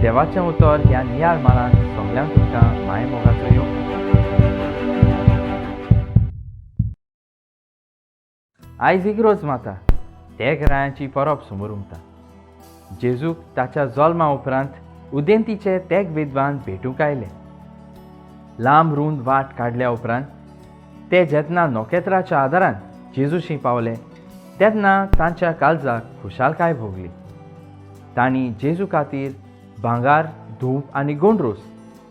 देवाचें उतर ह्या नियाळ माळान सगल्यांक तुमकां मायेमोगाचो येवकार. आयज इग्रोज माता तेग रायांची परब समोर उमता. जेजूक ताच्या जल्मा उपरांत उदेंतीचे तेग विद्वान भेटूंक आयले. लांब रूंद वाट काडल्या उपरांत ते जेन्ना नखेत्राच्या आदारान जेजूशी पावले तेन्ना तांच्या काळजाक खुशालकाय भोगली. तांणी जेजू खातीर भांगर, धूप आनी गोंडरोस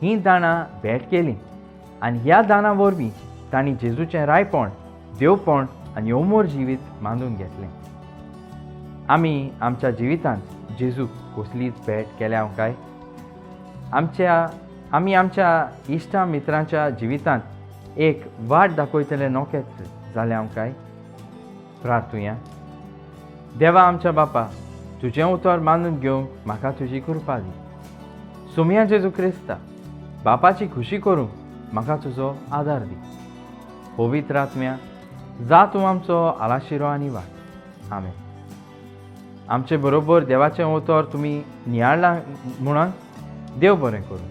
हीं दाणां भेट केलीं आनी ह्या दानां वरवीं तांणी जेजूचें रायपण, देवपण आनी अमोर जिवीत मानून घेतलें. आमी आमच्या जिवितांत जेजूक कसलीच भेट केल्या काय? आमी आमच्या इश्टा मित्रांच्या जिवितांत एक वाट दाखयतले नखेत्र जालें काय? प्रार्थुया. देवा आमच्या बापा, तुजें उतर मानून घेवंक म्हाका तुजी कृपा दी. सोमया जेजू क्रिस्ता, बापाची खुशी करूंक म्हाका तुजो आदार दी. पवित्र आत्म्या, जा तूं आमचो आलाशिरो आनी वाट. आमेन. आमचे बरोबर देवाचें उतर तुमी नियाळ्ळां म्हणून देव बरें करूं.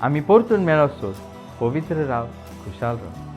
आमी परतून मेळसर पवित्र राव, खुशाल राव.